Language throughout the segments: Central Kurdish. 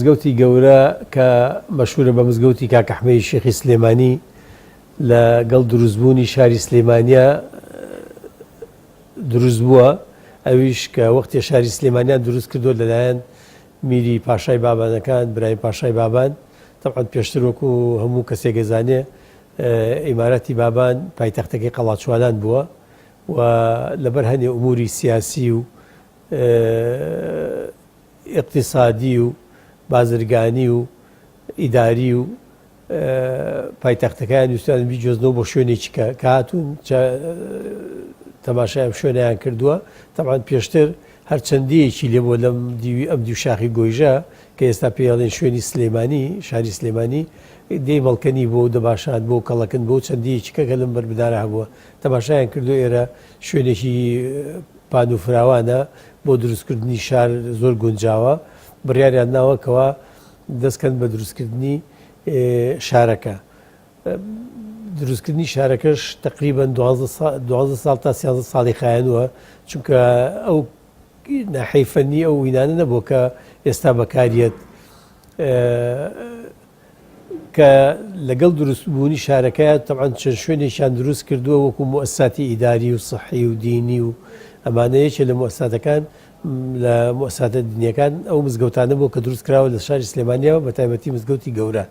مزگەوتی گەورە کە مەشهورە بە مزگەوتی کاک ئەحمەدی شێخی سلێمانی لە گەڵ دروستبوونی شاری سلێمانیا دروست بووە ئەویش کە وەختێ شاری سلێمانیان دروست کردووە لەلایەن میری پاشای بابانەکان برایم پاشای بابان تەبعەن پێشتر وەکو هەموو کەسێک ئەزانێ ئیماراتی بابان پایتەختەکەی قەڵاچوالان بووە و لەبەر هەنێ ئوموری سیاسی و ئیقتیسادی و بازرگانی و ئیداری و پایتەختەکەیان ویستیان بیگوێزنەوە بۆ شوێنێکی کە کە هاتوون تەماشای ئەم شوێنیان کردووە تەبعەن پێشتر هەر چەندەیەکی لێ بووە لەم دیوی ئەم دیو شاخی گۆیژە کە ئێستا پێڵێن شوێنی سلێمانی شاری سلێمانی دێی مەڵکەنی بۆ و دەباشان بۆ کەڵەکن بۆ چەندەیەکی کە لەم بەربدارە هەبووە تەماشایان کردو ئێرە شوێنێکی پان و فراوانە بۆ دروستکردنی شار زۆر گونجاوە بڕیاریان ناوە کەوا دەستکەن بە دروستکردنی شارەکە. دروستکردنی شارەکەش تقریبا دوازدە ساڵ تا سیازدە ساڵی خایەنووە چونکە ئەو ناحەی فەنی ئەو وینانە نەبووە کە ئێستا بەکاریەت کە لەگەڵ دروستبوونی شارەکە تەبعەن چەند شوێنێکیان دروست کردووە وەکو موئەسساتی ئیداری و سحی و دینی و ئەمانە یەکێ لە موئەسساتەکان لە موئەسساتە دینیەکان ئەو مزگەوتانە بووە کە دروست کراوە لە شاری سلێمانیەوە بە تایبەتی مزگەوتی گەورە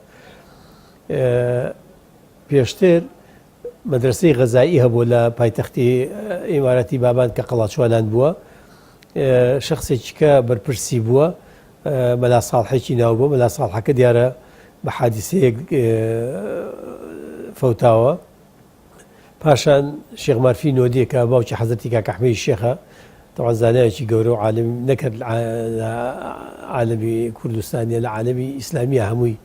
پێشتر مەدرەسەی غەزایی هەبووە لە پایتەختی ئیماراتی بابان کە قەڵاچوالان بووە شخصێکی کە بەرپرسی بووە مەلا ساڵحێکی ناو بووە مەلا ساڵحەکە دیارە بە حادیسەیەک فەوتاوە پاشان شێخ مارفی نۆدێ کە باوکی حەزرەتی کاک ئەحمەدی شێخە تەوان زانایەکی گەورە و عالم نەکرد لە عالەمی کوردستانیە لە عالەمی ئیسلامیە هەمووی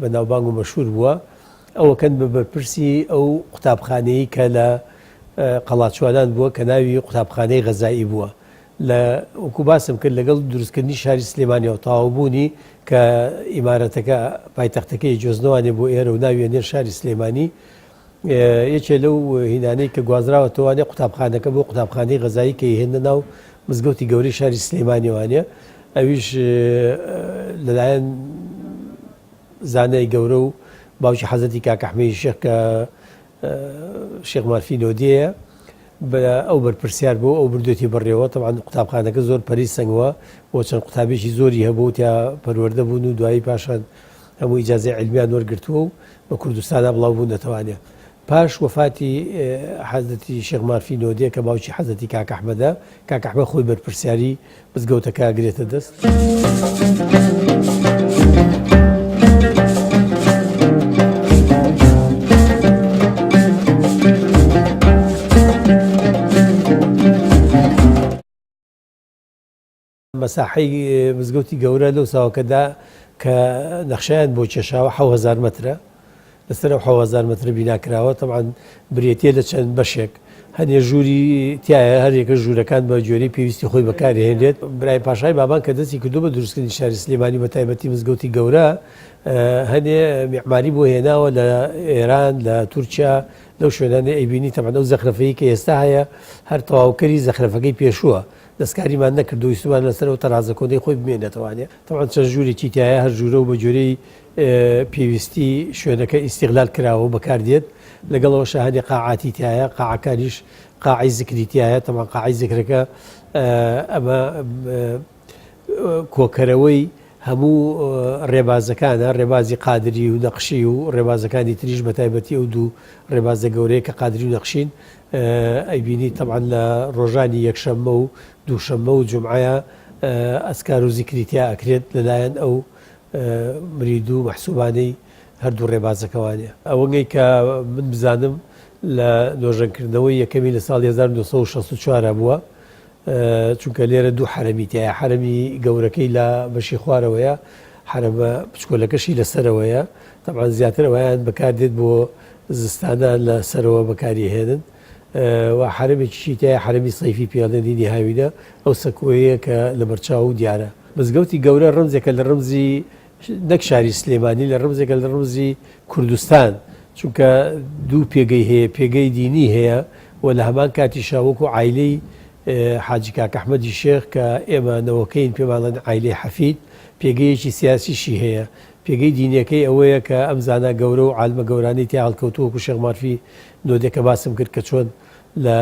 بەناوبانگ و مەشهور بووە، ئەوەکەن بە بەرپرسی ئەو قوتابخانەیەی کە لە قەڵاچوالان بووە کە ناوی قوتابخانەی غەزایی بووە. لە وەکو باسم کرد لەگەڵ دروستکردنی شاری سلێمانی و تەواوبوونی کە ئیمارەتەکە پایتەختەکەی جۆزنەوانێ بۆ ئێرە و ناوی ئەنێن شاری سلێمانی یەکێ لەو هینانەی کە گوازراوەتەوانێ قوتابخانەکە بۆ قوتابخانەی غەزایی کە هێنە ناو مزگەوتی گەورەی شاری سلێمانیوانێ ئەویش لەلایەن زانای گەورە و باوکی حەزرەتی کاک ئەحمەدی شێخ کە شێخ مارفی نۆدێیە ئەو بەرپرسیار بۆ ئەو بردوێتی بەڕێوە تەبعەن قوتابخانەکە زۆر پەری سەنگوە بۆ چەند قوتابێکی زۆری هەبوو تیا پەروەردە بوون و دوایی پاشان هەموو ئیجازەی عیلمیان وەرگرتووە و بە کوردستانا بڵاو بوونەتەوانێ. پاش وەفاتی حەزرەتی شێخ مارفی نۆدێ کە باوکی حەزرەتی کاک ئەحمەدە، کاک ئەحمەد خۆی بەرپرسیاری مزگەوتەکە ئەگرێتە دەست. مەساحەی مزگەوتی گەورە لەو ساوەکەدا کە نەخشەیان بۆ کێشاوە 1000 مەترە لەسەر ئەو 1000 مەترە بینا کراوە تەبعەن برێتیە لە چەند بەشێک هەنێ ژووری تایە هەرێکە ژوورەکان بە گوێرەی پێویستی خۆی بەکارهێنرێت برای پاشای بابان کە دەستی کردو بە دروستکردنی شاری سلێمانی بە تایبەتی مزگەوتی گەورە هەنێ میعماری بۆ هێناوە لە ئێران لە تورکیا لەو شوێنانە ئەیبینی تەبعەن ئەو زەخرەفەی کە ئێستا هەیە هەر تەواوکەری زەخرەفەکەی پێشووە دەستکاریمان نەکردو ویستمان لەسەر ئەو تەرازە کۆنەی خۆی بمێنێتەوانێ. تەبعەن چەند ژوورێکی تیایە هەر ژوورە و بە گوێرەی پێویستی شوێنەکە ئیستیغلال کراوە و بەکار دێت، لەگەڵ ئەوەشا هەندێ قاعاتی تیایە، قاعەکانیش قاعەی زکری تیایە، تەبعەن قاعەی زکرەکە ئەمە کۆکەرەوەی هەموو ڕێبازەکانە، ڕێبازی قادری و نەقشی و ڕێبازەکانی تریش بەتایبەتی ئەو دوو ڕێبازە گەورەیە کە قادری و نەقشین ئەیبینی تەبعەن لە ڕۆژانی یەکشەممە و دووشەممە و جومعەیا ئەزکار و زیکری تیا ئەکرێت لەلایەن ئەو مرید و مەحسوبانەی هەردوو ڕێبازەکەوانە. ئەوەنگەی کە من بزانم لە نۆژەنکردنەوەی یەکەمی لە ساڵی 1964 بووە چونکە لێرە دوو حەرەمی تیایە حەرەمی گەورەکەی لە بەشی خوارەوەیە حەرەمە بچکۆلەکەشی لە سەرەوەیە تەبعەن زیاتر ئەویان بەکاردێت بۆ زستانان لە سەرەوە بەکاری هێنن و حەرەمێکیشی تیایە حەرەمی سەیفی پێڵێن هینی هاوینە ئەو سەکۆیەیە کە لەبەرچاو و دیارە. مزگەوتی گەورە ڕەمزێکە لە ڕەمزی نەک شاری سلێمانی لە ڕەمزێکە لە ڕەمزی کوردستان چونکە دوو پێگەی هەیە پێگەی دینی هەیە و لە هەمان کاتیشا وەکو عایلەی. حاجی کاک ئەحمەدی شێخ کە ئێمە نەوەکەین پێمان ئەڵێن عایلەی حەفید، پێگەیەکی سیاسیشی هەیە. پێگەی دینیەکەی ئەوەیە کە ئەم زانا گەورە و عالمە گەورانەی تیا هەڵکەوتووە وەکو شێخ مارفی نۆدێ کە باسم کرد کە چۆن لە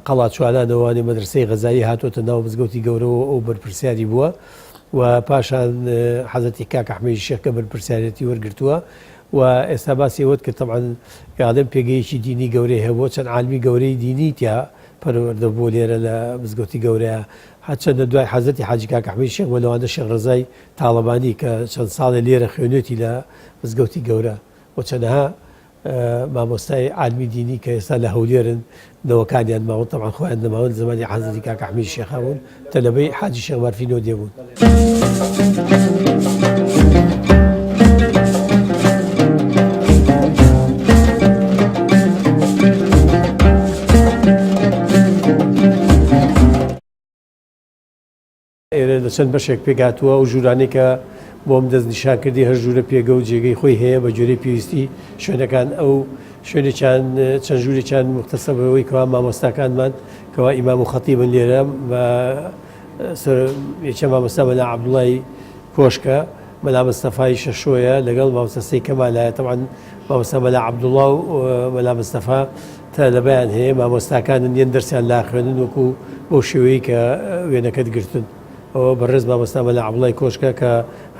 قەڵاچوالانەوە وانێ مەدرەسەی غەزایی هاتۆتە ناو مزگەوتی گەورەوە و ئەو بەرپرسیاری بووە و پاشان حەزرەتی کاک ئەحمەدی شێخ کە بەرپرسیارێتی وەرگرتووە و ئێستا باسی ئەوەت کرد تەبعەن ئەڵێم پێگەیەکی دینی گەورەی هەبووە چەند عالمی گەورەی دینی تیا پەروەردە بووە لێرە لە مزگەوتی گەورەیە هەرچەندە دوای حەزرەتی حاجی کاک ئەحمەدی شێخ بووە لەوانە شێخ ڕەزای تاڵەبانی کە چەند ساڵێ لێرە خوێنوێتی لە مزگەوتی گەورە و چەنەها مامۆستای عالمی دینی کە ئێستا لە هەولێرن نەوەکانیان ماون تەبعەن خۆیان نەماون لە زەمانی حەزرەتی کاک ئەحمەدی شێخا بوون تەلەبەی حاجی شێخ مارفی نۆدێ بوون. ئێرە لە چەند بەشێک پێکهاتووە، ئەو ژوورانەی کە بۆم دەستنیشان کردی هەر ژوورە پێگە و جێگەی خۆی هەیە بە گوێرەی پێویستی شوێنەکان، ئەو شوێنێکیان چەند ژوورێکیان موختەسە بەوەی کەوا مامۆستاکانمان کەوا ئیمام و خەتیبن لێرە بە یەکیان مامۆستا مەلا عەبدوڵای کۆشکە، مەلا مستەفای شەشۆیە لەگەڵ مامۆستا سەی کەمالایە، تەبعەن مامۆستا مەلا عەبدوڵا و مەلا مستەفا تەلەبەیان هەیە مامۆستاکانن یەن دەرسیان لا خوێنن وەکو بەو شێوەیەی کە وێنەکەت گرتن ئەوە بەڕێز مامۆستا مەلا عەبدوڵای کۆشکە کە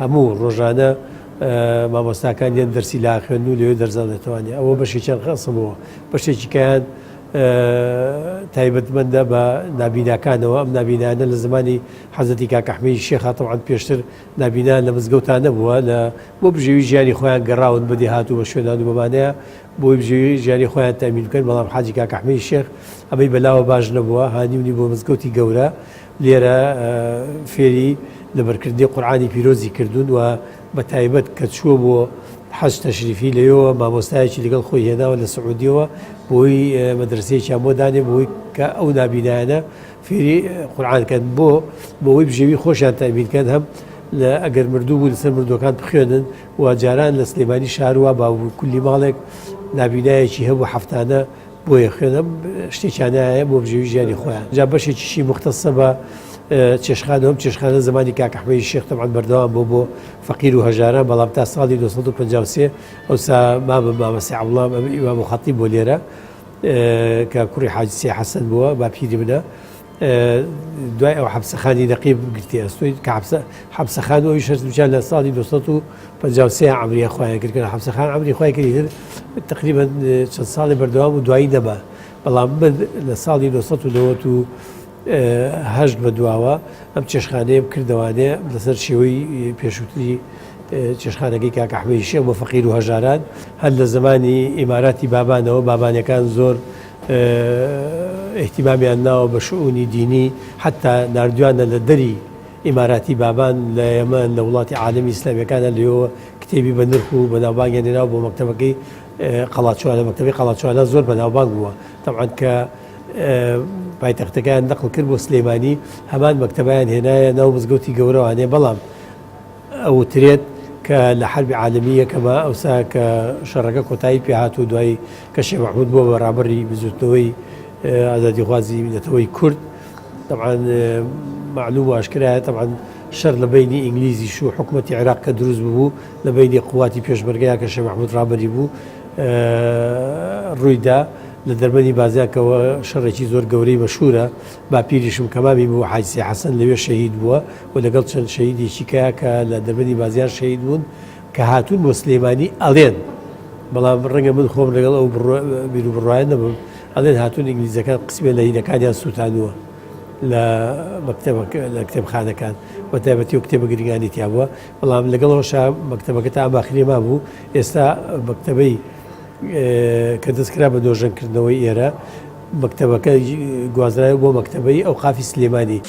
هەموو ڕۆژانە مامۆستاکان یەن دەرسی لا خوێنن و لەوێ دەرس دەڵێتەوانێ ئەوە بەشێکیان خەسمەوە بەشێکی کەیان تایبەتمەندە بە نابیناکانەوە ئەم نابینانە لە زمانی حەزرەتی کاک ئەحمەدی شێخا تەبعەن پێشتر نابینا لە مزگەوتا نەبووە لە بۆ بژێوی ژیانی خۆیان گەڕاون بە دێهات و بە شوێنان و بەمانەیە بۆی بژێوی ژیانی خۆیان تەئمین بکەن، بەڵام حاجی کاک ئەحمەدی شێخ ئەمەی بەلاوە باش نەبووە، هانیونی بۆ مزگەوتی گەورە لێرە فێری لەبەرکردنی قورعانی پیرۆزی کردوون و بە تایبەت کە چووە بۆ حەج تەشریفی لەوێوە مامۆستایەکی لەگەڵ خۆی هێناوە لە سعودیەوە بۆی مەدرەسەیەکیان بۆ دانێ بۆی کە ئەو نابینایانە فێری قورعان کەن بۆ بۆ ئەوەی بژێوی خۆشیان تەئمین کەن هەم لە ئەگەر مردوو بوو لەسەر مردووەکان بخوێنن و جاران لە سلێمانی شار وا باو بوو کولی ماڵێک نابینایەکی هەبوو هەفتانە بۆیە خوێنە شتێکیان هەیە بۆ بژێوی ژیانی خۆیان جا بەشێکیشی موختەسە بە چێشخانە ئەم چێشخانە زمانی کاک ئەحمەدی شێخ تەبعەن بەردەوام بوو بۆ فەقیر و هەژاران بەڵام تا ساڵی 1953 ئەوسا مامم مامە سێ عەبدوڵڵا ئیمام و خەتیب بۆ لێرە کە کوڕی حاجی سێ حەسەن بووە باپیری منە دوای ئەو حەپسەخانی نەقیب گرتی ئەستۆی کە حەپسە حەپسەخان و ئەویش هەرچیان لە ساڵی 253 عەمریە خۆیان کرد کە حەپسەخان عەمری خۆی کرد ئیتر تقریبا چەند ساڵی بەردەوام و دوایی نەما بەڵام من لە ساڵی 998 بە دواوە ئەم چێشخانەیەم کردەوانێ لەسەر شێوەی پێشووتری چێشخانەکەی کاک ئەحمەدی شێخ بۆ فەقیر و هەژاران هەر لە زمانی ئیماراتی بابانەوە بابانەکان زۆر ئیهتیمامیان ناوە بە شئونی دینی حەتا ناردویانە لە دەری ئیماراتی بابان لە یەمەن لە وڵاتی عالەمی ئیسلامیەکانە لەوێوە کتێبی بە نرخ و بەناوبانگیان هێناوە بۆ مەکتەبەکەی قەڵاچوالە مەکتەبەی قەڵاچوالە زۆر بەناوبانگ بووە تەبعەن کە پایتەختەکەیان نەقل کرد بۆ سلێمانی هەمان مەکتەبیان هێنایە ناو مزگەوتی گەورەوانێ بەڵام ئەوترێت کە لە حەربی عالەمی یەکەما ئەوسا کە شەڕەکە کۆتایی پێ هات و دوایی کە شێخ مەحمود بووە بە ڕابەری بزووتنەوەی ئازادیخوازی نەتەوەی کورد تەبعەن مەعلوم و ئاشکرایە تەبعەن شەڕ لە بەینی ئینگلیزیش و حکوومەتی عێراق کە دروست ببوو لە بەینی قوواتی پێشمەرگەیا کە شێخ مەحمود ڕابەری بوو ڕوویدا لە دەربەنی بازیان کەەوە شەڕێکی زۆر گەورەی مەشهورە باپیریشم کە مامی بوو حاجی سەی حەسەن لەوێ شەهید بووە و لەگەڵ چەند شەهیدێکی کە کە لە دەربەندی بازیان شەهید بوون کە هاتوون بۆ سلێمانی ئەڵێن بەڵام ڕەنگە من خۆم لەگەڵ ئەو بیروبڕوایە نەبم ئەڵێن هاتوون ئینگلیزەکان قسمێ لە هینەکانیان سووتانووە لە مەکتەبەکە لە کتێبخانەکان بە تایبەتی و کتێبە گرنگانی تیا بووە بەڵام لەگەڵەوەشا مەکتەبەکە تا ئەم ئاخرێ مابوو ئێستا مەکتەبەی کە دەست کرا بە نۆژەنکردنەوەی ئێرە مەکتەبەکە گوازرایەوە بۆ مەکتەبەی ئەوقافی سلێمانی.